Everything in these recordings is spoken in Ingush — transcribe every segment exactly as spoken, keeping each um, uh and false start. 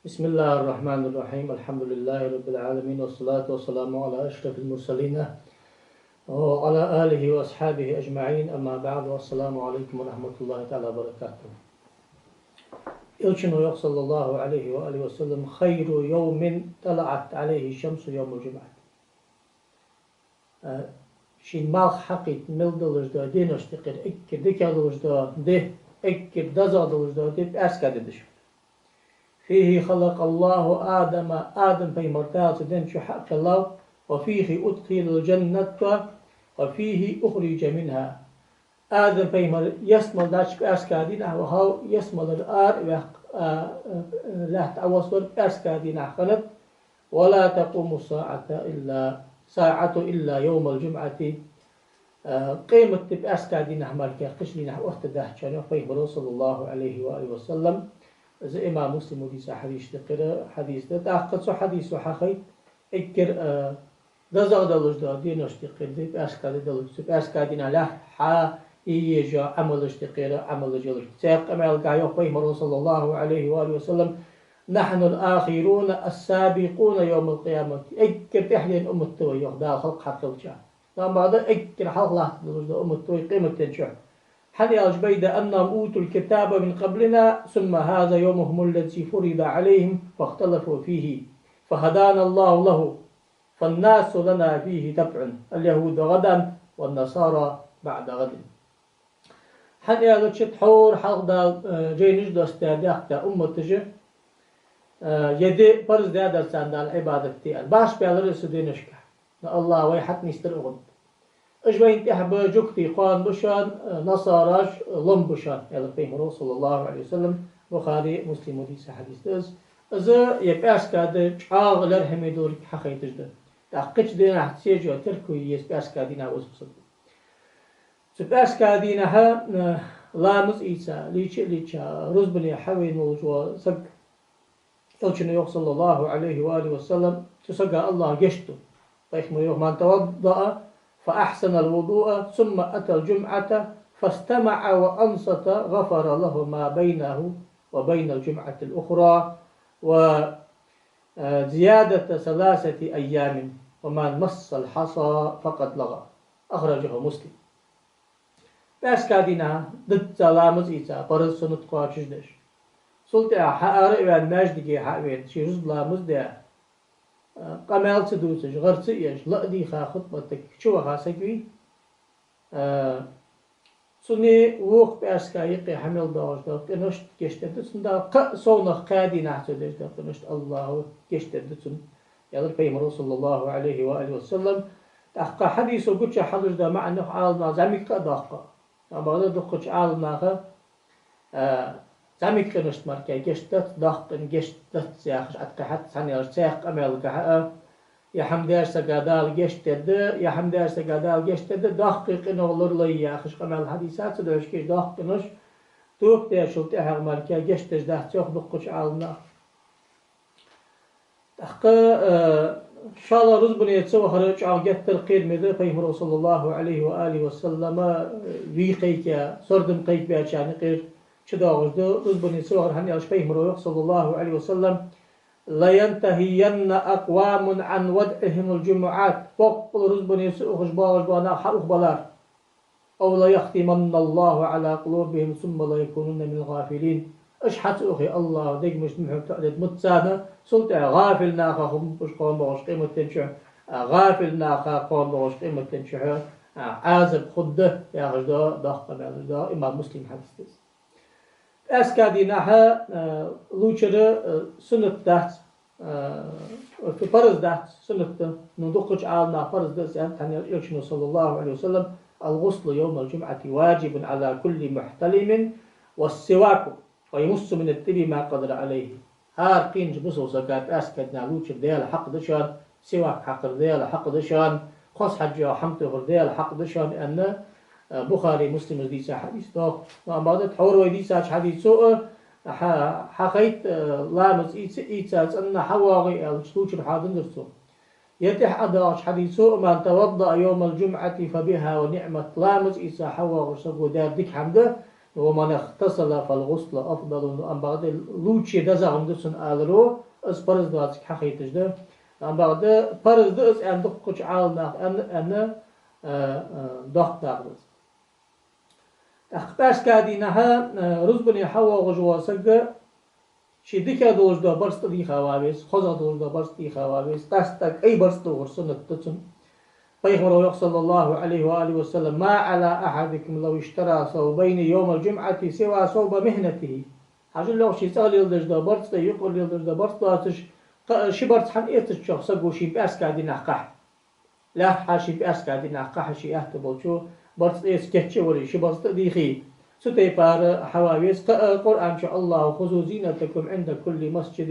بسم الله الرحمن الرحيم. الحمد لله رب العالمين، والصلاة والسلام على أشرف المرسلين وعلى آله وأصحابه أجمعين. أما بعد، والسلام عليكم ورحمة الله تعالى وبركاته. Элчано йоах, صلى الله عليه وآله وسلم: خير يوم طلعت عليه الشمس يوم الجمعة. Э, шийна малх хьакхийтта мел долаш дола деношта юкъера эггара дикагӀа долаш дола ди, эггара дезагӀа долаш дола ди пӀаьраска ди да шоана. فيه خلق الله آدم, Адам пайхамар Дала цу ден чу хьакхеллав, وفيه أدخل الجنة وفيه أخرج منها. Адам пайхамар ялсмала дӀачу пӀаьраска дийнахьа вахав, ялсмалера ара а ваьккха, а, а, лаьтта Ӏовоссавар пӀаьраска дийнахьа хиннад. ولا تقوم الساعة إلا، الساعة إلا يوم الجمعة. Э, къематди пӀаьраска дийнахьа мара кхыча дийнахьа оттадац, йоах пайхамаро, صلى الله عليه وآله وسلم. Из имам Муслима дийца хьадисашта юкъера хьадис да. ТӀаккха цу хьадисо хьахайт эггара, э, дезагӀа долаш дола деношта юкъера ди пӀаьраска ди долаш. Цу пӀаьраска дийнахьа лаьтта хьае еза Ӏамалашта юкъера Ӏамал еш ялар. Цхьаькха къамаьлагахьа йоах пайхамаро, صلى الله عليه وآله وسلم: نحن الآخرون السابقون يوم القيامة. Эггара тӀехьдена уммат да вай, йоах, Дала халкъ хьакхеллача. Амма бакъда эггара хьалха латташ долаш дола уммат да вай къематден чухь. ХӀана аьлча, بيد أنهم أوتوا الكتاب من قبلنا ثم هذا يومهم الذي فرض عليهم فاختلفوا فيه فهدانا الله له فالناس لنا فيه تبع، اليهود غدا والنصارى بعد غد. ХӀана аьлча, тхьовра хьалха Дала, э, жайнаш доссадаь, даьхкадаь умматаша, э, ер ди парз даьдар царна Дала Ӏибадат де аьнна. Башха баьлар из цу деношка. Но АллахӀа вай хьатӀанийсдир укхунна. Уж вайна тӀехьа ба жугтий кхоана ба шоана, э, насараш, э, лом ба шоана, аьлар пайхамаро, صلى الله عليه وسلم. Бухаре, Муслима дийца хьадис да из. Из ер пӀаьраска ди чӀоагӀа лерхӀаме долга хьахайташ да. ТӀаккха кхыча дийнахьа цу чу терко е еза, пӀаьраска дийнахьа оза хӀусам. Цу пӀаьраска дийнахьа, э, ламаз ийца, лийча а лийча, рузбане хьавена волаш вола саг, Элчано йоах, صلى الله عليه وآله وسلم, цу сага АллахӀа гешт ду. Пайхамаро йоах: من توضأ فأحسن الوضوء ثم أتى الجمعة فاستمع وأنصت غفر له ما بينه وبين الجمعة الأخرى وزيادة ثلاثة أيام ومن مس الحصى فقد لغى. أخرجه مسلم. ПӀаьраска дийнахьа дизза ламаз ийца, парз, суннат кхоачашдеш, цул тӀехьагӀа хьаара а ваьнна, маьждиге хьа а вена, ший рузба ламаз даь, къамаьл ца дувцаш, гӀар ца еш, ла а дийха хутбатага чуваха саг вий, а, цунна вокх пӀаьраска юкъе хьа мел доагӀаш дола къиношта гешт дергда цунна Дала, кхы а совнагӀа кхаь дийнахьа цо деш дола къиношта АллахӀа гешт дергда цунна, аьлар пайхамаро, صلى الله عليه وآله وسلم. ТӀаккха хьадисо гуча хьалуш да маӀан йоах Ӏаламнаха зӀамига а доккха. Амма бакъда дукхача Ӏаламнаха, а, зӀамига къиношта мара кхы гешт дац, доккха къине гешт дац яхаш Ӏаткъе хьац, хӀана аьлча цхьаькха къамаьлагахьа а, ер хӀама деш сага Дала гешт дергда, ер хӀама деш сага Дала гешт дергда, доккхий къино лоралой яхаш къамаьл хьадийца ца деш кхы доккха къинош тоба дечул тӀехьагӀа мара кхы гешт деш дац йоах дукхача Ӏаламнаха. ТӀаккха, э, шоллагӀа рузбане ца вахар чӀоагӀа геттара кхераме да, пайхамаро, صلى الله عليه وآله وسلم, э, вий кхайкаяь, сардам кхайкабаьчарна юкъера чудоагӀаш да рузбане ца вахар, хӀана аьлча пайхамаро йоах, صلى الله عليه وسلم: لينتهين أقوام عن ودعهم الجمعات. Боккъала рузбане ца ухаш боагӀаш бола нах хьаухабалар. أو ليختمن الله على قلوبهم ثم ليكونن من الغافلين. Уж хьа ца ухе, АллахӀа дегашта мухӀар тоӀадергда мацарна, цул тӀехьагӀа гӀафил наха хургба уж кхоана боагӀача къематден чухь, а, гӀафил наха кхоана боагӀача къематден чухь, а, Ӏазап хургда, яхаш да доккха къамаьл, да имам Муслима хьадис да из. ПӀаьраска дийнахьа, а, лувчар, а, суннат дац, а, парз дац, суннат да, но дукхача Ӏаламнаха парз да из аьннад, хӀана аьлча Элчано, صلى الله عليه وسلم: الغسل يوم الجمعة واجب على كل محتلم والسواك ويمص من الطيب ما قدر عليه. ХӀара кхийнача бусалба сага пӀаьраска дийнахьа лувчар Даьла хьакъ да шоана, сивак хьакхар Даьла хьакъ да шоана, хоза хьаж йола хӀама тохар Даьла хьакъ да шоана, аьнна, а, Бухаре, Муслима дийца хьадис да йоах. Амма бакъда тхьовра вай дийцача хьадисо а, хьа-, хьахайт, э, ламаз ийца, ийца цӀена хьавоагӀе аьлча, лувчар хьаденнадар цо. Ер тӀехьа а доагӀача хьадисо: من توضأ يوم الجمعة فبها ونعمت. Ламаз ийца хьавоагӀаш саго даьр дика хӀама да, ومن اغتسل فالغسل أفضل, ну, ам бакъда лучше дезагӀа ма да цун аларо, из парз доацилга хьахайташ да. Ам бакъда парз да из аьнна дуккхача Ӏаламнаха аьнна, аьнна, а, а, доккха дакъа да из. ТӀаккха пӀаьраска дийнахьа, а, рузбане хьавоагӀаш вола саг ший дикагӀа долаш дола барзкъа тӀадийха ва веза, хозагӀа долаш дола барзкъа тӀадийха ва веза, къаьстта кӀай барзкъа тӀадувхар суннат да цун. Пайхамара йоах, صلى الله عليه وآله وسلم: ما على أحدكم لو اشترى ثوبين يوم الجمعة سوى ثوب مهنته. Хьажал, йоах, ший цӀагӀа леладеш дола барзкъа, юкъера леладеш дола барзкъа доацаш, кхы ши барзкъа хӀама эцача, йоах, саго шийна пӀаьраска дийнахьа кхахьа. ЛаьрххӀа шийна пӀаьраска дийнахьа кхахьа, ший аьттув болча барзкъа эца кийча а вале, ши барзкъа тӀадийхе. Цу тайпара хьава веза. Кхы а Къуръан чу: الله خذوا زينتكم عند كل مسجد.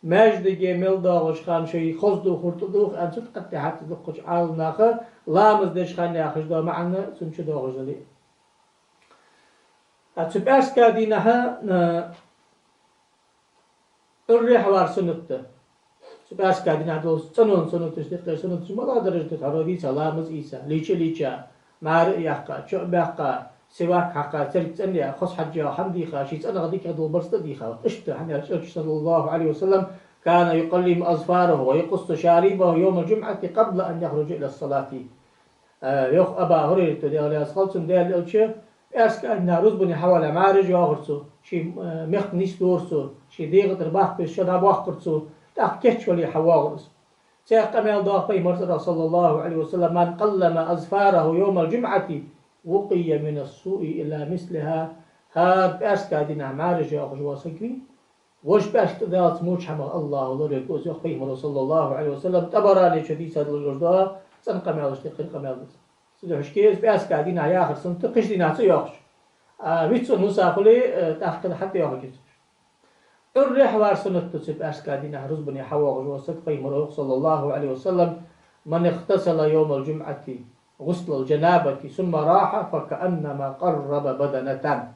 Маьждиге мел доагӀача хана шоай хоза дувхар тӀадувха, аьнна, цу тӀа къаттехьа дуккхача Ӏаламнаха, ламаз деча хана яхаш дола маӀан цун чу доагӀаш дале а. А цу пӀаьраска дийнахьа, а, Ӏуйрре хьавар суннат да. Цу пӀаьраска дийнахьа долаш цӀенон суннаташ, диккхе суннаташ малагӀа даржа да, хьаро дийца, ламаз ийца, лийча а лийча, мӀара а яьккха, чо а баьккха, сивак хьакха, церг цӀенъяь, хоза хьаж а хьадийха, ший цӀенагӀа дикагӀа дола барзкъа тӀадийха. Иштта, хӀана аьлча Элча, صلى الله عليه وسلم: كان يقلم أظفاره ويقص شاربه يوم الجمعة قبل أن يخرج إلى الصلاة. Э, йоах Абу ХӀурайрата, Даьла раьза хилва цунна, Даьла Элча пӀаьраска дийнахьа рузбане хьавалале мӀараш йоахар цо, ший, э, мехка нийсдора цо, ший дегӀа тӀара баккхий шо дӀабоаккхар цо, тӀаккха кийчвале хьавоагӀар из. Цхьаькха къамаьл доагӀа Пайхамара, صلى الله عليه وسلم: من قلم أظفاره يوم الجمعة وقي من السوء إلى مثلها. ХӀара пӀаьраска дийнахьа мӀараш йоахаш вола саг вий, вож пӀаьраска тӀадаллалца моча хӀамах АллахӀа лоравергва из, йоах Пайхамара, صلى الله عليه وسلم. ТӀабарани чу дийца долаш дола цӀена къамаьлашта юкъера къамаьл да из. Цудухьа шке из пӀаьраска дийнахьа яхар суннат да, кхыча дийнахьа ца йоахаш. А вицвенна вуса хуле, э, тӀаккха хьатӀайоахаргья цо. Ӏуйрре хьавар суннат да цу пӀаьраска дийнахьа рузбане хьавоагӀаш вола саг, Пайхамара йоах, صلى الله عليه وسلم: من اغتسل يوم الجمعة غسل الجنابة ثم راح فكأنما قرب بدنة.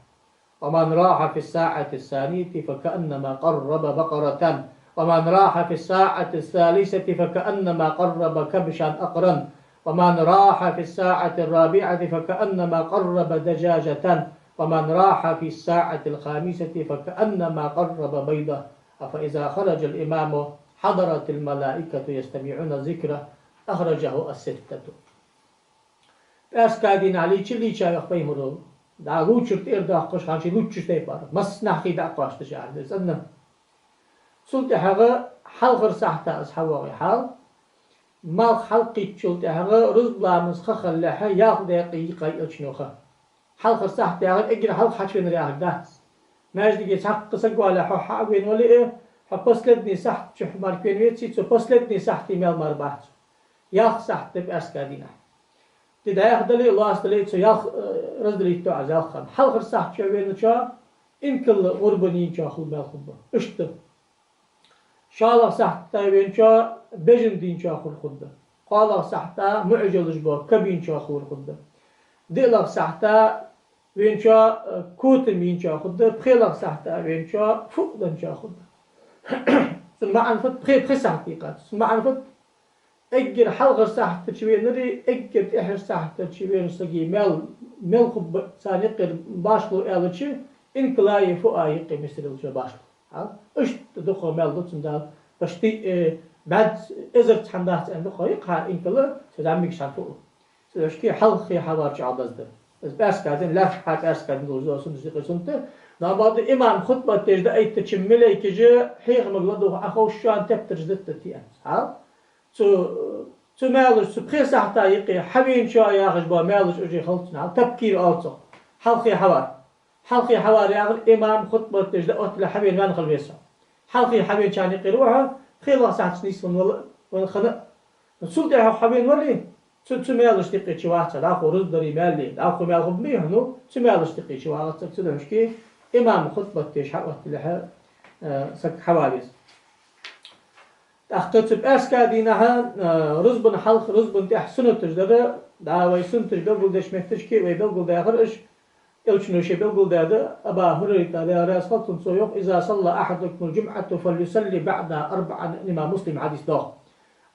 ومن راح في الساعة الثانية فكأنما قرب بقرة، ومن راح في الساعة الثالثة فكأنما قرب كبشا أقرن، ومن راح في الساعة الرابعة فكأنما قرب دجاجة، ومن راح في الساعة الخامسة فكأنما قرب بيضة، فإذا خرج الإمام حضرت الملائكة يستمعون الذكر. أخرجه الستة. ПӀаьраска дийнахьа лийча а лийча, йоах Пайхамара, дӀа лувчар тӀера доаккхаш хана ший лувчача тайпара, массанахьа хий дӀакхоачаш, яхар да из, цӀена. Цул тӀехьагӀа хьалхарча сахьата из хьавоагӀе хьал, малх хьалкхийттачул тӀехьагӀа рузба ламаз ха хилалехьа ялх даькъе йийкъай Элчано ха. Хьалхарча сахьат яхар эггара хьалха хьачувенар яхар дац. Маьждиге цхьаккха саг вале, хьо хьа а вена вале а, хьо последний сахьат чу хьо мара кхувена веце, цу последний сахьата маьл мара бац. Ялх сахьат да пӀаьраска дийнахьа. Ди дӀаьха дале а, лоаца дале а, цу ялх, э, разделить ду Ӏа ялх хана. Хьалхарча сахьат чу веначоа инкала гӀурбан йийначоа хул маьл хургба. Иштта. ШоллагӀа сахьата веначоа бежан дийначоа хулар хургда. КхоалагӀа сахьата муӀжалаш бола каб йийначоа хулар хургда. ДиълагӀа сахьата веначоа, э, котам йийначоа хургда. ПхелагӀа сахьата веначоа фуъ денначоа хургда. Цун маӀан фуд? Пхе, пхи сахьат йийкъад. Цун маӀан фуд? Эггара хьалхарча сахьата чу венари, эггара тӀехьарча сахьата чу венача сага маьл, мел хургба царна юкъера башхало аьлча, инкалаи фуъаи юкъе миссарилча башхало. Хьал? Иштта дукхагӀа маьл да цун Дала. Почти, э, бӀаьзза эзарза хӀама дац аьнна дукхагӀа я-кх хьа инкала, цу зӀамигаш хьа фуъ. Цудухьа хьалххе хьавар чӀоагӀа деза да. Из пӀаьраска дийнахьа, лаьрххӀа пӀаьраска дийнахьа долаш дола суннат да-кх из, суннат да. Но бакъда имам хутбат деш даийтача малейкаша хьехамага ладувгӀа Ӏоховшачоа тептараш дита да те аьнна. Хьал? Цу, цу маьлашта, цу пхе сахьата юкъе хьавеначоа яхаш бола маьлаш уже хилац цун, хьал, тапкир оал цох. Хьалххе хьавар. Хьалххе хьавар яхар имам хутбат деш даотталехьа хьавена ваьнна хила веза хьо. Хьалххе хьавеначарна юкъера ва хьо, пхелагӀа сахьата чу нийсвенна вала, венна хана а. Цул тӀехьагӀа хьавена вале, цу, цу маьлашта юкъе чу вац хьо, дӀахо рузба дарий маьл я, дӀахо маьл хургба ма йий хьона, цу маьлашта юкъе чу вагӀац саг. Цудухьа имам хутбат деш хьаотталехьа, э, саг хьава веза. ТӀаккха цу пӀаьраска дийнахьа, а, рузбан хьалха, рузбан тӀехьа суннаташ дар, дӀа вай суннаташ белгалдеча метташка вай белгалдаьхар уж, Элчано ше белгалдаьд, Абу ХӀурайрата, Даьла раьза хилва цунна, цо йоах: إذا صلى أحدكم الجمعة فليصل بعدها أربعا. Имам Муслима хьадис да.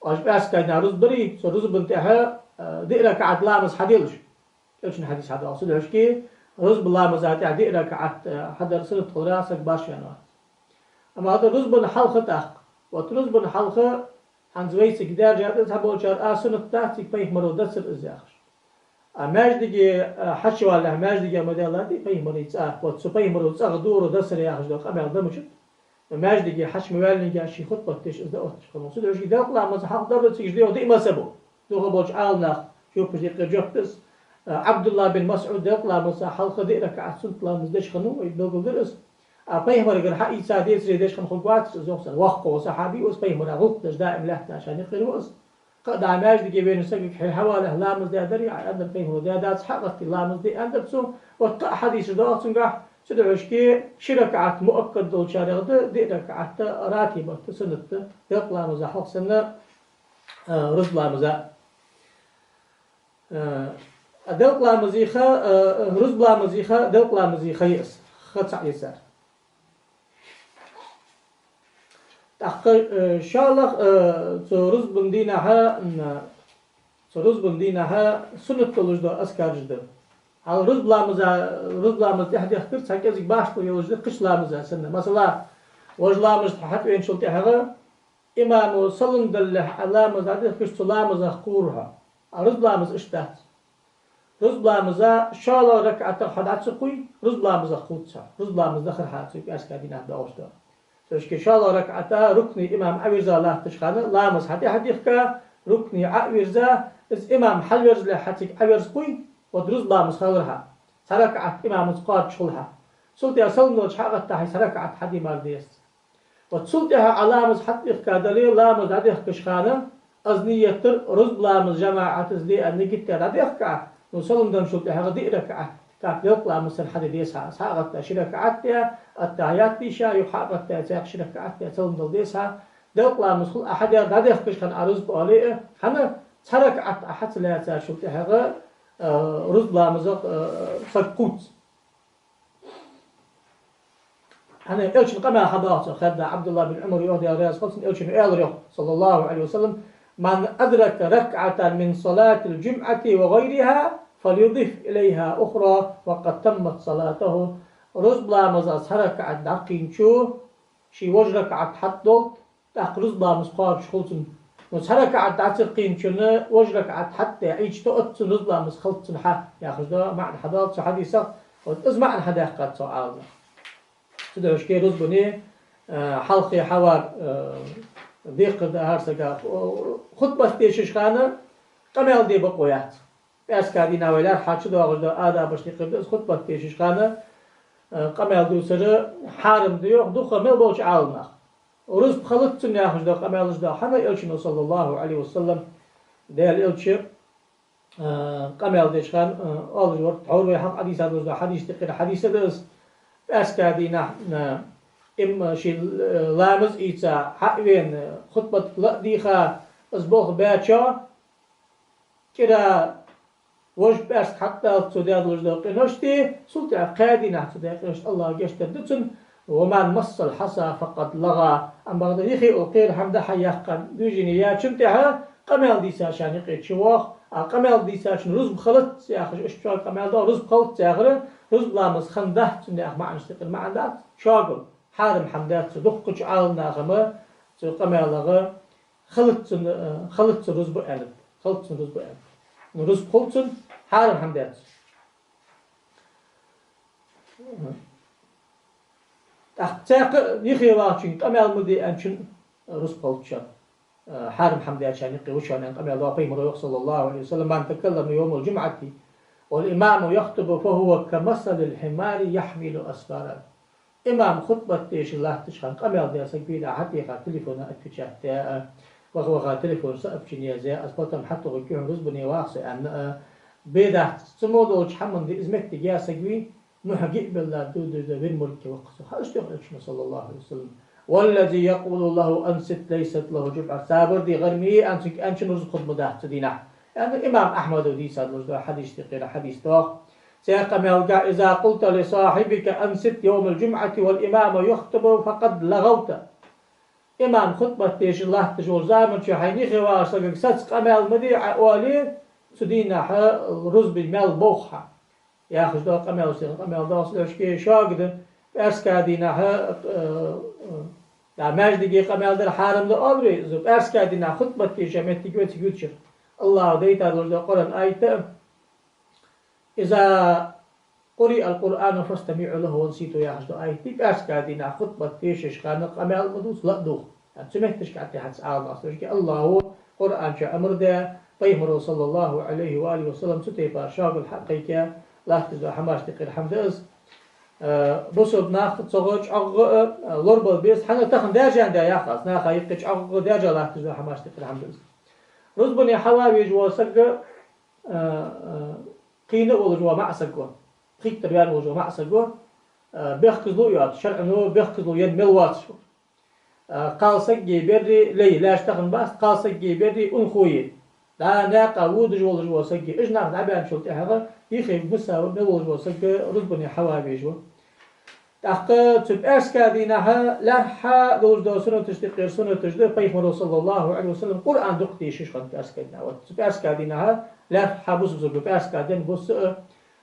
Оаш пӀаьраска дийнахьа рузба дарий, цу рузбан тӀехьа, а, диъ ракаӀат ламаз хьаделаш. Элчан хьадис хьадоагӀа. Цудухьа Рузба ламаза тӀехьа диъ ракаӀат, э, хьадар суннат хиларах саг башха ваьнна вац. Амма хӀаьта рузбан хьалха тӀаккха. Вот рузбан хьалха хӀанз вайцига даьржа да цхьаболчар, а суннат дац цига пайхамаро дацар из яхаш. А маьждиге, а, хьачувалалехь маьждиге ма даьллад пайхамара цӀа. Вот цу пайхамара цӀагӀа дора дацар яхаш дола къамаьл да мичад. Маьждиге хьачу ма ваьллинге ший хутбат деш из да отташ хиннав. Цудухьа делкъа ламаза хьалха дар цига деш да, диъ мазхӀабо. ДукхагӀболча Ӏаламнаха жоп декъе жоп да из. А, Ӏабдуллах бин МасӀуда делкъа ламаза хьалха диъ ракаӀат суннат ламаз деш хиннав, вай белгалдир из. А пайхамарагара хьаийца децаре деш хинна хургвацар из, йоах цар. Воккха ва сахьаби ва из, пайхамара гӀулакх деш даим лаьттача наха юкъера ва из. Кхы а дӀа маьждиге вена сагага хье хьавалалехь ламаз даь дарий Ӏа аьннадар, пайхамаро даь дац, хьа а гӀаттий ламаз де аьннадар цо. Вот кхы а хьадисаш доагӀа цунгахь, цудухьа шке ши ракаӀат муаккад долчарех да, диъ ракаӀат ратибат да, суннат да, делкъа ламаза хьалха санна, а, рузба ламаза. А, а делкъа ламазех, а, рузба ламазех, делкъа ламазех я из, ха цаӀ я цар. ТӀаккха, э, шоллагӀа, э, цу рузбан дийнахьа, м, цу рузбан дийнахьа суннат долаш дола азкараш да. Хьал рузба ламаза, рузба ламаза тӀехьа дехкар цхьа кӀезига башхало йолаш да кхыча ламаза санна. Масала, важа ламаза тӀа хьатӀавеначул тӀехьагӀа имамо салам далалехь Ӏа ламаз дӀадехкаш, цу ламазах кхувр хьо. А рузба ламаз иштта дац. Рузба ламаза шоллагӀа ракаӀатах хьо дӀа ца кхувй, рузба ламазах кхувц хьо. Рузба ламаз дахар хьа цу пӀаьраска дийнахьа доагӀаш да. Цу шке шоллагӀа ракаӀата рукне имам Ӏовирза латташ хана, ламаз хьатӀехьа дехка, рукне Ӏовирза, из имам хьалверзалехь хьо цига Ӏоверза кхувй, вот рузба ламаз хилар хьа. Цхьа ракаӀат имамаца кхоачаш хул хьа. Цул тӀехьа салам далча хьа а гӀатта хьай цхьа ракаӀат хьадиймар дезац. Вот цул тӀехьа Ӏа ламаз хьатӀадехка дале, ламаз дӀадехкаш хана, аз нийят дир рузба ламаз жамаӀатаца де аьнна нигат даь дӀадехка Ӏа, ну, салам денначул тӀехьагӀа диъ ракаӀат, как делкъа ламаз санна хьаде деза хьа. Цхьа а гӀатта ши ракаӀат даь, аттахьият дийша, юха хьа а гӀатта цхьаькха ши ракаӀат даь, салам дала деза хьа. Делкъа ламаз хул Ӏа хьадаьр дӀадехкаш хана Ӏа рузба оале а, хӀана цхьа ракаӀат Ӏа хьа ца лаьцачул тӀехьагӀа, а, рузба ламазах, а, саг кхувц. ХӀана Элчан къамаьл хьадоагӀа цо, хадда Ӏабдуллах бин Ӏумара йоах, Даьла раьза хилва цунна, Элчано аьлар йоах, صلى الله عليه وسلم: «من أدرك ركعة من صلاة الجمعة وغيرها فليضف إليها أخرى فقد تمت صلاته». Рузба ламаза цхьа ракаӀат дӀакхийначо ший важа ракаӀат хьатӀадолда, тӀаккха рузба ламаз кхоачаш хул цун. Ну, цхьа ракаӀат дӀа ца кхийначунна важа ракаӀат хьатӀадаь Ӏийча тоъац цун, рузба ламаз хилац цун хьа, яхаш да маӀан хьадоал цу хьадисах. Вот из маӀан хьадаьккхад цу Ӏалама. Цудухьа шке рузбане, а, хьалхе хьавар, а, декхар да хӀара сага, а, хутбат дешаш хана къамаьл де бокъо яц. ПӀаьраска дийнахьа вай лаьрхӀа чудоагӀаш дола адабашта юкъера да из хутбат дешаш хана, а, къамаьл дувцар хьарам да йоах дукха мел болча Ӏаламнаха. Рузба хилац цун яхаш дола къамаьлаш да хьона, Элчано, صلى الله عليه وسلم, Даьла Элча, а, къамаьл деш хана, а, оалаш вар, тхьовра вай хьалха Ӏодийца долаш дола хьадисашта юкъера хьадис да из. ПӀаьраска дийнахьа, а, им, ший, а, ламаз ийца, хьа а вена, хутбатага ла а дийха, из болх баьчоа, кӀира важа пӀаьраска хьатӀадаллалца цо даь долаш дола къинош да, цул тӀехьа кхаь дийнахьа цо даь къиношта АллахӀа гешт дергда цунна: «ومن مس الحصى فقد لغى». Амма бакъда юхе укх кхера хӀама дӀа-хьа яьккха, движени яьчул тӀехьа къамаьл дийцачарна юкъе чувоагӀа, а къамаьл дийцачунна рузба хилац яхаш, иштта чӀоагӀа къамаьл да, рузба хилац яхар, рузба ламаз хиннадац цун яха маӀанашта юкъера маӀан дац, чӀоагӀа хьарам хӀама дац цо. Дуккхача Ӏаламнаха-м цу къамаьлагӀа хилац цун, э, хилац цун рузба аьннад. Хилац цун рузба аьннад. Ну, рузба хул цун, хьарам хӀама дац. ТӀаккха цхьаькха юхе вагӀачунга къамаьл ма де аьнначун рузба хилац шоана. Э, хьарам хӀама даьчарна юкъе ва шоана аьнна къамаьл да, пайхамаро йоах, صلى الله عليه وسلم: «من تكلم يوم الجمعة والإمام يخطب فهو كمثل الحمار يحمل أسفارا». Имам хутбат дешаш латтача хана къамаьл даь саг вий, хьатӀехьа телефона отвечать даь а, ваха-ваха телефон сообщени язъяь а, аз потом хьатӀагӀоргья хьона, рузбане вагӀа со аьнна а, бе дац. Цу мо долча хӀаман да из моттиг, ер саг вий, мухь гиъ белла, дувдаш да, вир мургке ваккха со. Хьа иштта йоах Элчано, صلى الله عليه وسلم: «والذي يقول له أنصت ليست له جمعة». Сабар де, гӀарме е аьнна цунга аьнначун рузба хургба дац цу дийнахьа. Яъни имам Ахьмада дийца долаш дола хьадисашта юкъера хьадис да йоах. Цхьаькха къамаьлга: «إذا قلت لصاحبك أنصت يوم الجمعة والإمام يخطب فقد لغوت». Имам хутбат дешаш латташ волча заман чу хьайна юхе вагӀача сагага: «Саца къамаьл ма де Ӏа», — оале, цу дийнахьа рузбан маьл бовх хьа. яхаш дола къамаьл, шоай къамаьл доагӀаш да, шоашка шога да, пӀаьраска дийнахьа, э, э, да, маьждиге къамаьл дар хьарам да оалар вай, из пӀаьраска дийнахьа хутбат дешаш моттиг я цига ювцаш. АллахӀа дайтар долаш да Къуръан аят: «إذا قرئ القرآن فاستمعوا له وأنصتوا», яхаш да аят, пӀаьраска дийнахьа хутбат дешаш хана къамаьл ма дувца, ла а дувца. Цу метташка тӀехьа Ӏаламнаха, шоашка АллахӀа Къуръан чу амар даь, Пайхамара, صلى الله عليه وآله وسلم, цу тайпара шогал хьакхайкаяь, латташ дола хӀамаш тӀехьара хӀама да из. Э, бусалба нах цох чӀоагӀа, э, лорабала беза, хӀана тахан даьржа да яхаш, наха юкъе чӀоагӀа даьржа латташ дола хӀамаш тӀехьара хӀама да из. Рузбане хьава везаш вола саг, э, э, кхийна волаш вола маӀа саг ва, пхийтта дар ваьнна волаш вола маӀа саг ва, э, бехказло йоацаш, шарӀо бехказло енна мел воацаш ва. Э, кхалсаги бераи лай, лаьш тахан бац, кхалсаги бераи унахой, дӀа наькъа водаш волаш вола саги, уж нах дӀабаьнначул тӀехьагӀа, йихе муса мел волаш вола саг рузбане хьава везаш ва. ТӀаккха цу пӀаьраска дийнахьа лаьрххӀа долаш дола суннаташ тӀехьара суннаташ да, Пайхамара, صلى الله عليه وسلم, Къуръан дукха дешаш хиннад пӀаьраска дийнахьа. Вот цу пӀаьраска дийнахьа лаьрххӀа бусалба саго пӀаьраска ден бус а,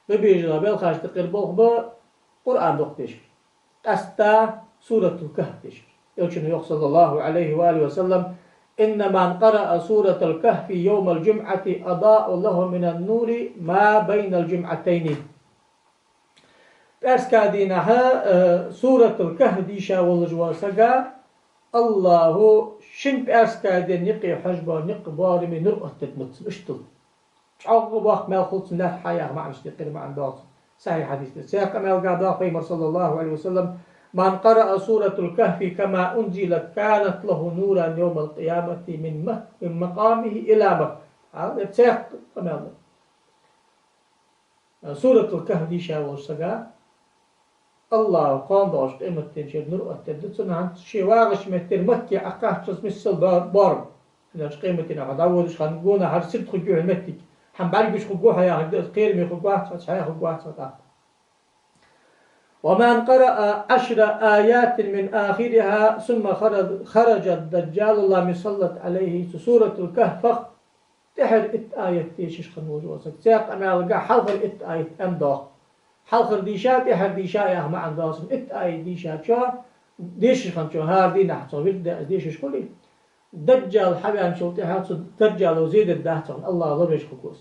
бе безаш дола белхаш тӀехьара болх ба Къуръан дукха дешар. Къаьстта Суратул Кахф дешар. Элчано йоах, صلى الله عليه وآله وسلم: «إن من قرأ سورة الكهف يوم الجمعة أضاء له من النور ما بين الجمعتين». ПӀаьраска дийнахьа, э, Суратул Кахф дийша волаш вола сага АллахӀа шин пӀаьраска ден юкъе хьожаш бола никъ боараме нур оттаду цунна, иштта. ЧӀоагӀа боккха маьл хул цунна лаьрххӀа яха маӀанаш тӀехьара маӀан доагӀа цунна. Сахьихь хьадис да. Цхьан къамаьлага доагӀа Пайхамара, صلى الله عليه وسلم: «من قرأ سورة الكهف كما أنزلت كانت له نورا يوم القيامة من مه-، من مقامه إلى مه». Хьал, ер цхьан къамаьл да. Суратул Кахф дийша волча сага АллахӀа кхоана долча къематдийнахьа нур оттаду цунна, хӀанз ше вагӀача меттера Макка Ӏокхаччалца миссел бор-, боарам. ХӀана аьлча къематдийнахьа хьо дӀаводача хана гонахьара сирд хургья хьона моттиг. ХӀама бӀаргагуш хургва хьо яхилга да из, кхераме хургвац хьо, цхьа хургвац хьо тӀаккха. «ومن قرأ عشر آيات من آخرها ثم خرج، خرج الدجال لم يسلط عليه». Цу Суратул Кахфах тӀехьара итт аят дешаш хинна волаш вола саг. Цхьан къамаьлага хьалхара итт аят аьнна доагӀа. Хьалхара дийша, тӀехьара дийша яха маӀан доагӀа цунна. Итт аят дийшачоа, дешаш хинначоа, хӀара дийнахьа цо вирд даь из дешаш хуле, Даджал хьаваьнначул тӀехьагӀа цу Даджало зе дергдац цунна, АллахӀ лоравеш хургва из.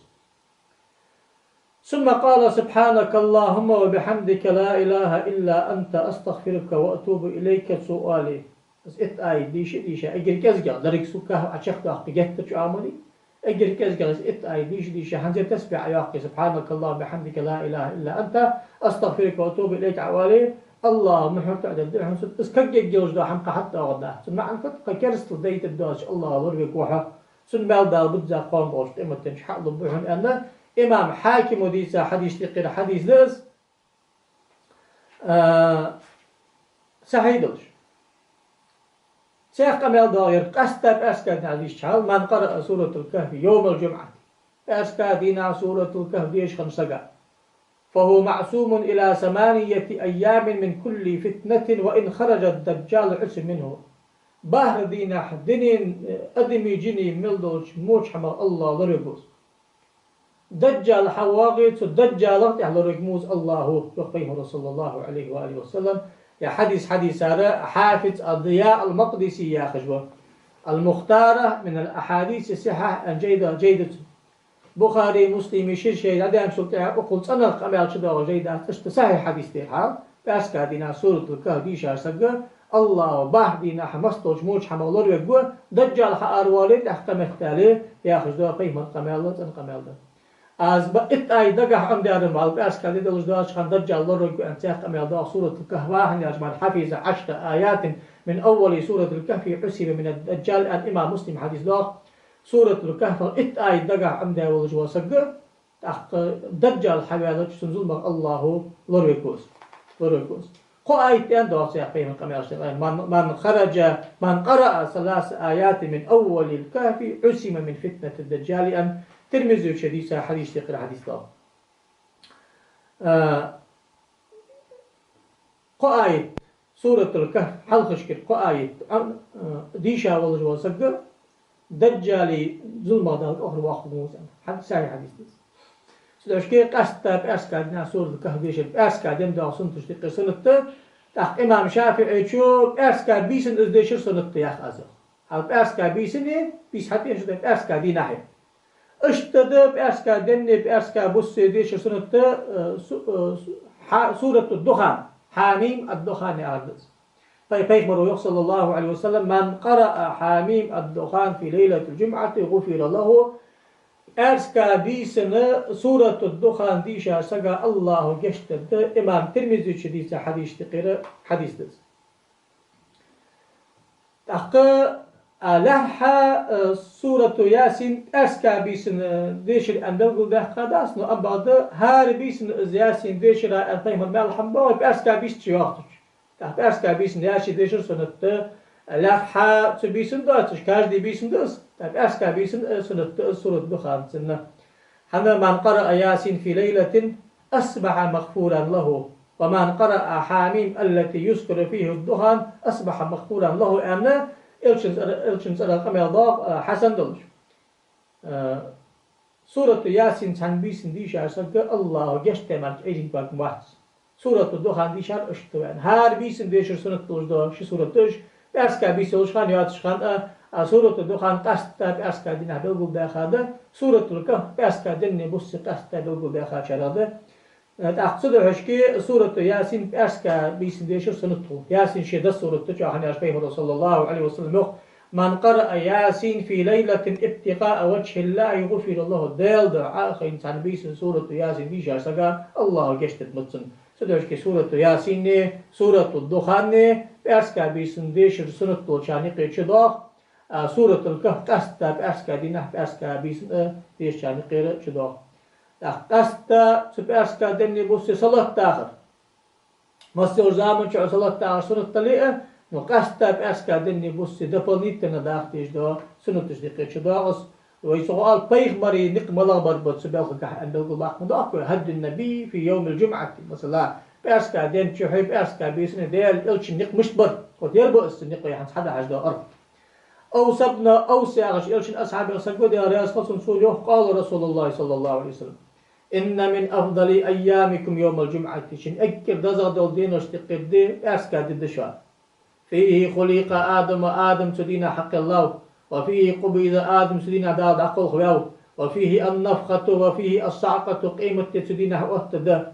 «ثم قال: سبحانك اللهم وبحمدك، لا إله إلا أنت، أستغفرك وأتوب إليك», цо оале. Из итт аят дийша, дийша, эггара кӀезигагӀа, деррига Суратул Кахф Ӏочакхдоаккхе геттара чӀоагӀа ма дий. Эггара кӀезигагӀа из итт аят дийша, дийша, хӀанз тасбихь Ӏойоаккхе: «سبحانك اللهم وبحمدك، لا إله إلا أنت، أستغفرك وأتوب إليك», Ӏа оале, АллахӀ, мухӀар тоӀадергда хьона сона, из кагъергйолаш дола хӀама кхы хьатӀадоагӀаргдац. Цун маӀан фуд? Кхы керастал дайтаргдоацаш АллахӀ лоравергва хьо. Цун маьл Дала бизза кхоана долча къематдийнахьа хьалургба хьона, аьнна, имам Хьакима дийца хьадиса юкъера хьадис да из, а, сахьихь долаш. Цхьан къамаьл доагӀа ер къаьстта пӀаьраска дийнахьа дийшача хьал: «من قرأ سورة الكهف يوم الجمعة». ПӀаьраска дийнахьа Суратул Кахф дешаш хинна сага. «فهو معصوم إلى ثمانية أيام من كل فتنة، وإن خرج الدجال عصم منه». БархӀ дийнахьа дунен, э, адамий, жиний мел долча воча хӀамах АллахӀ лоравергва из. Даджал хьавоагӀе, цу Даджалах тӀехьа лоравергва из АллахӀ, йоах Пайхамара, صلى الله عليه وآله وسلم. Ер хьадис хьадийцар Хьафиз ад-Дияъ ал-Макъдиси яхаш ва. «المختارة من الأحاديث الصحاح» аьнна жайна, жайна да цун. Бухари, Муслима шира шоай дӀадаьнначул тӀехьагӀа укхул цӀенагӀа къамаьл чудоагӀа жай дац, иштта сахьихь хьадис да ер хьал. ПӀаьраска дийнахьа Суратул Кахф дийшача сага АллахӀа бархӀ дийнахьа массадолча воча хӀамах лоравергва, Даджал хьааравоале, тӀаккха кхаметтале, яхаш да Пайхамара къамаьл, цӀена къамаьл да. Аз ба итт аят дагахьа Ӏомадаьр-м вале, пӀаьраска ди долаш доацача хана Даджал лоравергва аьнна цхьан къамаьл доагӀа Суратул Кахфах, хӀана аьлча: «من حفظ عشر آيات من أول سورة الكهف عصم من الدجال», аьнна, имам Муслима хьадис доагӀа. Суратул Кахфах итт аят дагахьа Ӏомадаь волаш вола саг, тӀаккха Даджал хьаваьлча цун зуламах АллахӀ лоравергва из. Лоравергва из. Кхо аят аьнна доагӀа цхьан Пайхамара къамаьлаш тӀа: «من، من خرج، من قرأ ثلاث آيات من أول الكهف عصم من فتنة الدجال», аьнна, Тирмизе ший дийца хьадиса юкъера хьадис доагӀа. А, кхо аят, Суратул Кахф хьалхашкара кхо аят, а, а, дийша волаш вола саг Даджала зуламах Дала тӀехьа вахаргва из, аьнна. Хьад-, сахьихь хьадис да из. Цудухьа къаьстта пӀаьраска дийнахьа Суратуль-Кахф дешар пӀаьраска дийнахьа доагӀа суннаташта юкъера суннат да. ТӀаккха имам ШафиӀийчо пӀаьраска бийсан из дешар суннат да, йоах аз. Хьал пӀаьраска бийсан, бийса хьатӀаэцаш да пӀаьраска дийнахьа. Иштта да пӀаьраска денна, пӀаьраска бусса дешар суннат да, э, су-, э, су-, хьа-, Суратуль-Духан, Хьамим ад-Духан яхар да из. Пай-, пайхамара йоах, صلى الله عليه وسلم: «من قرأ حم الدخان في ليلة الجمعة غفر له». Пӏаьраска бийсан Суратуль-Духан дийшача сага Аллахӏо гешт дергда, имам Тирмизийчо дийца хьадисашта юкъера хьадис да из. ТӀаккха, а, лаьрххӀа, а, Сурату Ясин пӏаьраска бийсан, а, дешар аьнна белгалдаьккха дац, но амма бакъда хӏара бийсан из Ясин дешар аьнна пайхамара мел хьа ма боагӀий, пӏаьраска бийсан чу йоагӀача. ТӀаккха пӏаьраска бийсан Ясин дешар суннат да, лаьрххӀа цу бийсан доацаш, каждый бийсан да из, тӀаккха пӏаьраска бийсан, а, суннат да из Сурату Духанца. ХӀана: «من قرأ يس في ليلة أصبح مغفورا له، ومن قرأ حم التي يذكر فيها الدخان أصبح مغفورا له», аьнна, Элчан цӀера-, Элчан цӀерагӀа къамаьл доагӀа, а, хьасан долаш. А, Сурату Ясин цхьан бийсан дийшача сага Аллахӏо гешт де мара Ӏуйренга вац. Сурату Духан дийшар иштта ваьнна. ХӀара бийсан дешар суннат долаш да ши сурат да уж, пӏаьраска бийса йолаш хана, йоацаш хана а, а Сурату Духан къаьстта пӏаьраска дийнахьа белгалдаьха да, Суратуль-Кахф пӏаьраска денна, бусса къаьстта белгалдаьхачарех да. ТӀаккха цудухьа Сурату Ясин пӏаьраска бийсан дешар суннат хул. Ясин ше дас сурат да, чӀоагӀа хьаьнаш пайхамара, صلى الله عليه وسلم, йоах: «من قرأ يس في ليلة ابتغاء وجه الله غفر له». Даьла духьа а хайна цхьан бийсан Сурату Ясин дийшача сага Аллахӏо гешт дергда цунна. Цудухьа Сурату Ясин а, Сурату Духан а пӏаьраска бийсан дешар суннат долчарна юкъе чудоагӀа, а Суратуль-Кахф къаьстта пӏаьраска дийнахьа пӏаьраска бийсан а дешачарна юкъера чудоагӀа. ТӀаккха къаьстта цу пӏаьраска денна, бусса салот дахар. Массе йолча заман чухь салот дахар суннат дале а, но къаьстта пӏаьраска денна, бусса дополнительно даха дезаш да суннаташта юкъе чудоагӀа из. Вай цу гӀо ала пайхамара никъ малагӀа бар ба цу балхагахь аьнна белгалбаккха ма доахк вай. «هدي النبي في يوم الجمعة», масала, пӏаьраска ден чухь, пӏаьраска бийсан Даьла Элчан никъ мишта бар. Вот ер ба из цун никъ, яхьанца хьадахьаш да аргӀ. Авс ибн Авс яхаш Элчан асхьабех саг ва, Даьла раьза хилва цунна, цо йоах: «قال رسول الله صلى الله عليه وسلم: إن من أفضل أيامكم يوم الجمعة». Шун эггара дезагӀа дола деношта юкъера ди пӏаьраска ди да шун. «فيه خلق آدم», Адам цу дийнахьа хьакхеллав, «وفيه قبض آدم», цу дийнахьа Дала дӀакхалхаваьв, «وفيه النفخة وفيه الصعقة», къематди цу дийнахьа оттаргда,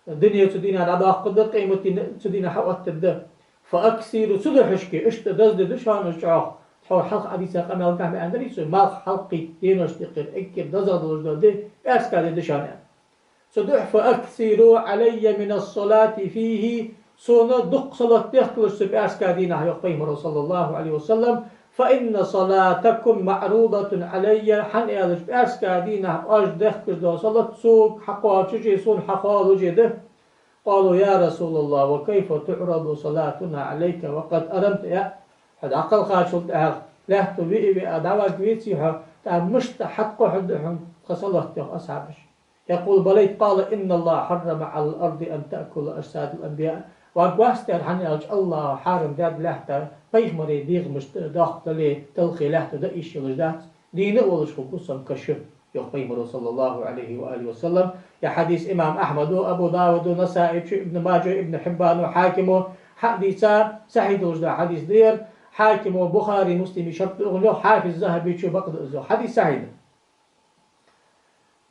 дуне цу дийнахьа дӀадоаккхаргда, къематди цу дийнахьа оттаргда. «فأكثروا», цудухьа иштта деза ди да шоана из чӀоагӀа. Тхьовра хьалха Ӏадийца къамаьлагахь ма аьннадарий цо, малх хьалкхийтта деношта юкъера эггара дезагӀа долаш дола ди пӏаьраска ди да шоана, аьнна. Цудухьа: «فأكثروا علي من الصلاة فيه», сона дукха салот дехкалаш цу пӏаьраска дийнахьа, йоах пайхамара, صلى الله عليه وسلم, «فإن صلاتكم معروضة علي», хӀана аьлча пӏаьраска дийнахьа оаш дехкаш дола салот сога хьакхоачаш а, сона хьахоалаш а да. «قالوا يا رسول الله وكيف تعرض صلاتنا عليك وقد أرمت», яӀ, хьо дӀакхалхачул тӀехьагӀа лаьтто виъ а виъ а дӀаваргвеций хьо, тӀаккха мишта хьатӀакхухьаргда хьона тха салот, йоах асхьабаша. «يقول بليت», «قال إن الله حرم على الأرض أن تأكل أجساد الأنبياء». Варгвац тера, хӀана аьлча Аллахӏо хьарам даьд лаьтта пайхамарий дегӀамаш дохк дале, талхе лаьтто даь йиш йолаш дац, дийна а волаш хургва сона каша, йоах пайхамара, صلى الله عليه وآله وسلم. Ер хьадис имам Ахьмада, Абу Дауда, Насаийчо, Ибн Мажа, Ибн Хьиббана, Хьакима хьадийца, сахьихь долаш да хьадис да ер. Хьакима, Бухари, Муслима шарт да укхун, йоах, Хьафиз ЗахӀабичо бакъда из, йоах. Хьадис сахьихь да.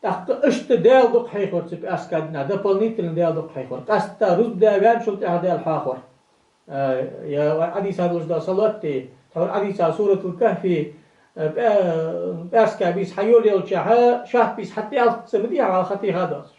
ТӀаккха иштта Даьла дукха хьехавар цу пӀаьраска дийнахьа, дополнительно Даьла дукха хьехавар. Къаьстта рузба даь ваьнначул тӀехьагӀа Даьла хьоахавар. Э, е Ӏадийца долаш да салоти, тхьовра Ӏадийца Суратуль-Кахфи, э, пӀа-, пӀаьраска бийса хьайолаелчахьа, шоатта бийса хьатӀаяллалца ма дий хьо хьалха хатиха доацаш.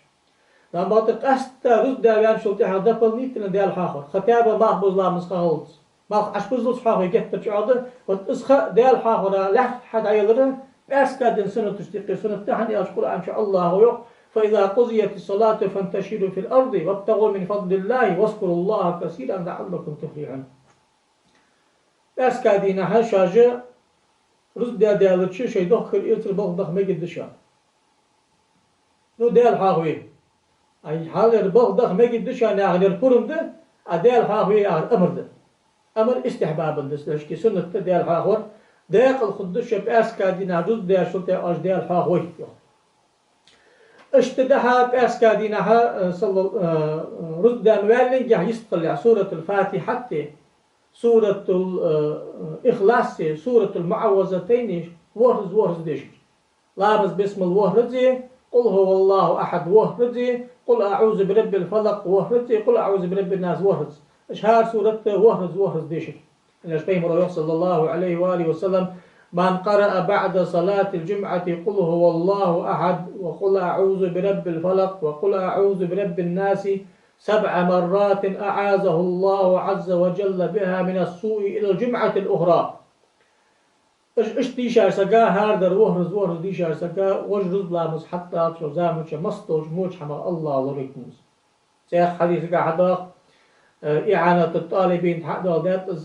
Амма бакъда къаьстта рузба даь ваьнначул тӀехьагӀа дополнительно Даьла хьоахавар. Хотя бы малх буза ламаз ха хиллалца. Малх Ӏобузалца хьоахаве геттара чӀоагӀа да, вот из ха Даьла хьоахавара лаьрххӀа дӀаялар пӀаьраска ден суннаташта юкъера суннат да, хӀана аьлча Къуръан чу Аллахӏо йоах: «فإذا قضيت الصلاة فانتشروا في الأرض وابتغوا من فضل الله واذكروا الله كثيرا لعلكم تفلحون». ПӀаьраска дийнахьа шоаш рузба даь даьлча, шоай дохкар, элцар балха даха мегаргда шоана. Ну, Даьла хьоахаве. Ай, хьалар балха даха мегаргда шоана яхар пурам да, а Даьла хьоахаве яхар амар да. Амар истихьбабан да, цудухьа суннат да Даьла хьоахавар. Декъала хургда шо пӀаьраска дийнахьа рузба даьчул тӀехьагӀа оаш Даьла хьоахавой, йоах. Иштта дӀахо пӀаьраска дийнахьа, э, салла-, э, рузба даь ма ваьллинге йистхилалехь суратуль-Фатихьати, суратуль-, э, Ихласи, суратуль-МуӀаввизатайни ворхӀазза-ворхӀазза дешар. Ламаз бисмал ворхӀаззеи, Къул хӀуваллахӀу ахьад ворхӀаззеи, Къул аӀузу бираббиль-фалакъ ворхӀаззеи, Къул аӀузу бираббиннаси ворхӀазза. Уж хӀара сурат ворхӀазза-ворхӀазза дешар. ХӀана аьлча пайхамара йоах, саллаллахӀу Ӏалайхи ва алихи ва саллам: «من قرأ بعد صلاة الجمعة قل هو الله أحد وقل أعوذ برب الفلق وقل أعوذ برب الناس سبع مرات أعاذه الله عز وجل بها من السوء إلى الجمعة الأخرى». Иш-, иштта дийшача сага, хӀара дар ворхӀазза-ворхӀазза дийшача сага, вож рузба ламаз хьатӀадаллача заман чу масса долча воча хӀамах АллахӀа лоравергва из. Цхьан хьадисагахьа доагӀа, э, ИӀанатут-ТӀалибин тӀа хьадоаладаьд из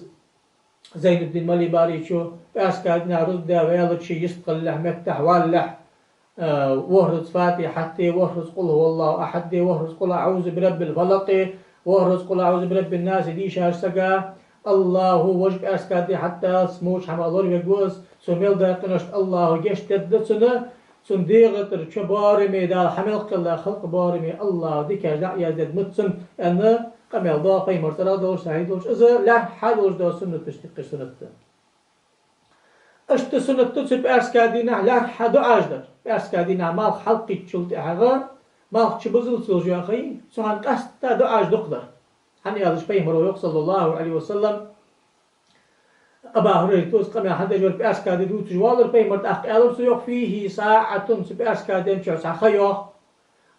Зайнуддин Малибаричо, пӀаьраска дийнахьа рузба даь ваьлча, йистхилалехь, меттахвалалехь, э, ворхӀазза Фатихьати, ворхӀазза Къул хӀуваллахӀу ахьади, ворхӀазза Къул аӀузу бираббиль-фалакъи, ворхӀазза Къул аӀузу бираббиннаси дийшача сага, АллахӀа вож пӀаьраска ди хьатӀадаллалца воча хӀамах лоравергва из, цо мел даь къиношта АллахӀа гешт дергда цунна, цун дегӀа тӀара чу боараме, Дала хьа мел кхелла халкъ боараме АллахӀа дикаш дӀа а яздергда цунна, аьнна, къамаьл доагӀа пайхамара цӀерагӀа долаш, сахьихь долаш. Из лаьрххӀа долаш дола суннаташта юкъера суннат да. Иштта суннат да цу пӀаьраска дийнахьа лаьрххӀа дуӀаш дар. ПӀаьраска дийнахьа малх хьалкхийтачул тӀехьагӀа, малх чубузалца йола жоьхай, цу хана къаьстта дуӀаш дукха дар. ХӀана аьлча пайхамара йоах, саллаллахӀу Ӏалайхи ва саллам, Абу ХӀурайрата из къамаьл хьадеш вар, пӀаьраска ди дувцаш воаллар пайхамар, тӀаккха аьлар цо йоах: «فيه ساعة», цу пӀаьраска ден чу цхьа ха йоах,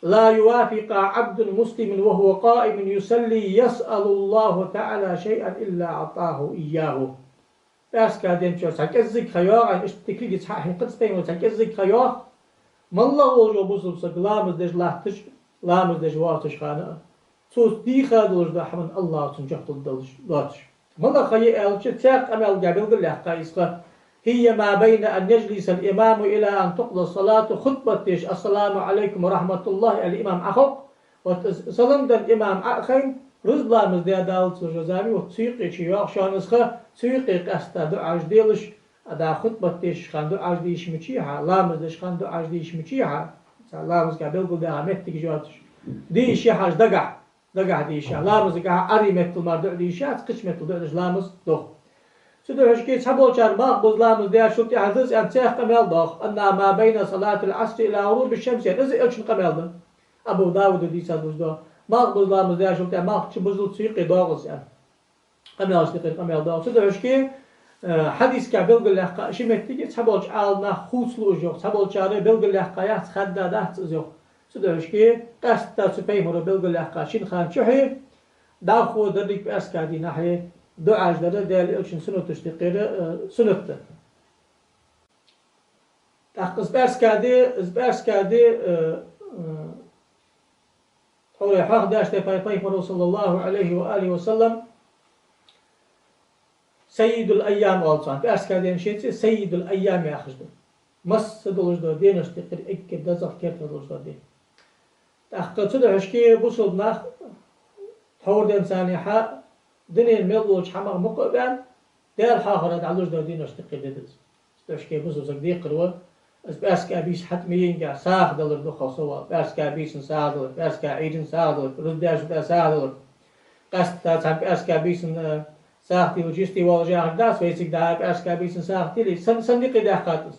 «لا يوافقها عبد مسلم وهو قائم يصلي يسأل الله تعالى شيئا إلا أعطاه إياه». ПӀаьраска ден чу цхьа кӀеззига ха йоагӀа, иштта дикагӀа цхьа хьекхац пайхамара, цхьа кӀеззига ха йоагӀа, моллагӀа волаш вола бусалба саг ламаз деш латташ, ламаз деш воацача хана а, цо дийха долаш дола хӀаман АллахӀа цунна жоп лургдолаш доацаш. МалагӀа ха я аьлча, цхьан къамаьлагахьа белгалъяьккхай из ха: «هي ما بين أن يجلس الإمام إلى أن تقضى الصلاة», хутбат деш, «السلام عليكم ورحمة الله» аьле имам Ӏоховкх, вот из салам денна имам Ӏо а хайна, рузба ламаз даь даллалца йола зама, вот цу юкъе чуйоагӀа шоана из ха, цу юкъе къаьстта дуӀаш делаш, а, да хутбат дешача хана дуӀаш дийша мичахьа, ламаз деча хана дуӀаш дийша мичахьа, цхьа ламазгахьа белгалдаьха моттигаш йоацаш, дийша яхьаш дагахьа, дагахьа дийша, ламазагахьа Ӏарбий меттала мара дуӀа дийша яц, кхыча меттала дуӀа деш ламаз дох. Цудухьа шке цхьаболчар малх буза ламаз даьчул тӀехьа да из аьнна цхьа къамаьл доагӀа: «أنها ما بين صلاة العصر إلى غروب الشمس», аьнна, из Элчан къамаьл да. Абу Давуда дийца долаш да. Малх буза ламаз даьчул тӀехьа малх чубузалца цу юкъе доагӀа из аьнна. Къамаьлашта юкъера къамаьл доагӀа. Цудухьа шке, э, хьадисагахьа белгалъяьккха ши моттиг я, цхьаболча Ӏаламнаха хувцалуш йоах, цхьаболчар белгалъяьккха яц, хадда дац из йоах. Цудухьа шке къаьстта цу пайхамара белгалъяьккха шин хана чухье, дӀахо деррига пӀаьраска дийнахье дуӀаш дар Даьла Элчан суннаташта юкъера, э, суннат да. ТӀаккха из пӀаьраска ди, из пӀаьраска ди, э, э, тхьовра хьоахадаьча тайпара пайхамара, саллаллахӀу Ӏалайхи ва алихи ва саллам, «Саййидуль-айям» оал цунах, пӀаьраска ден ший цӀи «Саййидуль-айям» яхаш да. Масса долаш дола денашта юкъера эггара дезагӀа, керта долаш дола ди. ТӀаккха цудухьа шке бусалба нах тхьовра денз царна хьа дунен мел долча хӀамах мукъа а ваьнна, Даьла хьоахара дӀалуш дола денашта юкъера ди да из. Цудухьа шке бусалба саг декхар ва, из пӀаьраска бийса хьатӀа ма йиенгехь, сагӀа далар дукхагӀа совгӀат. ПӀаьраска бийсан сагӀа далар, пӀаьраска Ӏуйран сагӀа далар, рузба даьчул тӀехьа сагӀа далар. Къаьстта цхьан пӀаьраска бийсан, э, сагӀа телача йисте воаллаш яхар дац, вай цига дӀа пӀаьраска бийсан сагӀа теле, сен, сен дикадаьккхад из.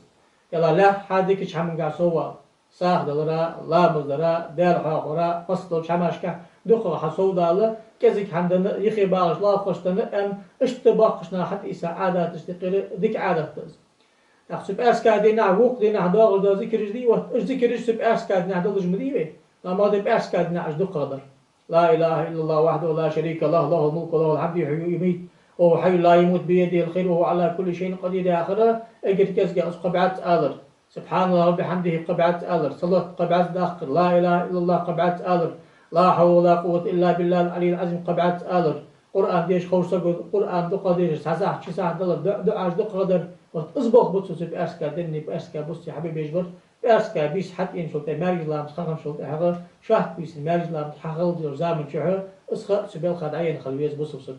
Е лаьрххӀа дикача хӀамангахьа совгӀат. СагӀа далара, ламаз дара, Даьла хьоахавара, масса долча хӀамашка дукхагӀа хьасовдала, кӀезига хӀама денна, юхе багӀаш лоалахошта денна, аьнна, иштта боккхача наха хьатӀаийца Ӏадаташта юкъера дика Ӏадат да из. ТӀаккха цу пӀаьраска дийнахьа, вокх дийнахьа доагӀаш дола зикараш дий, вот уж зикараш цу пӀаьраска дийнахьа долаш ма дий вай. Амма ма да пӀаьраска дийнахьа уж дукхагӀа дар. «لا إله إلا الله وحده لا شريك له، له الملك وله الحمد يحيي ويميت وهو حي لا يموت بيده الخير وهو على كل شيء قدير» яхар, эггара кӀезига из кхо бӀаьзза алар. «سبحان الله وبحمده» кхо бӀаьзза алар, салот кхо бӀаьзза даккхар, «لا إله إلا الله» кхо бӀаьзза алар, «لا حول ولا قوة إلا بالله العلي العظيم» кхо бӀаьзза алар, Къуръан деша ховш саго Къуръан дукхагӀа дешар, цхьа сахьат, ши сахьат далар, дуӀ-, дуӀаш дукхагӀа дар, вот из болх ба цо цу пӀаьраска денни, пӀаьраска бусти хьабе безаш бар, пӀаьраска бийса хьатӀаеначул тӀехьа маьркӀажа ламаз хьахинначул тӀехьагӀа, шоатта бийсан маьркӀажа ламаз хьахилла долча заман чухь, из ха цу балха дӀаяьнна хила веза бусалба саг.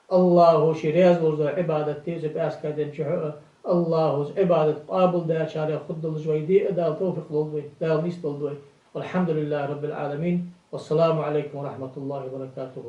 АллахӀа ше раьза волаш дола Ӏибадат де цу пӀаьраска ден чухь а, АллахӀа из Ӏибадат къоабалдаьчарех хургдолаш вай де а Дала товфикъ лолда вайна, Дала нийсдолда вай. والحمد لله رب العالمين. والسلام عليكم ورحمة الله وبركاته.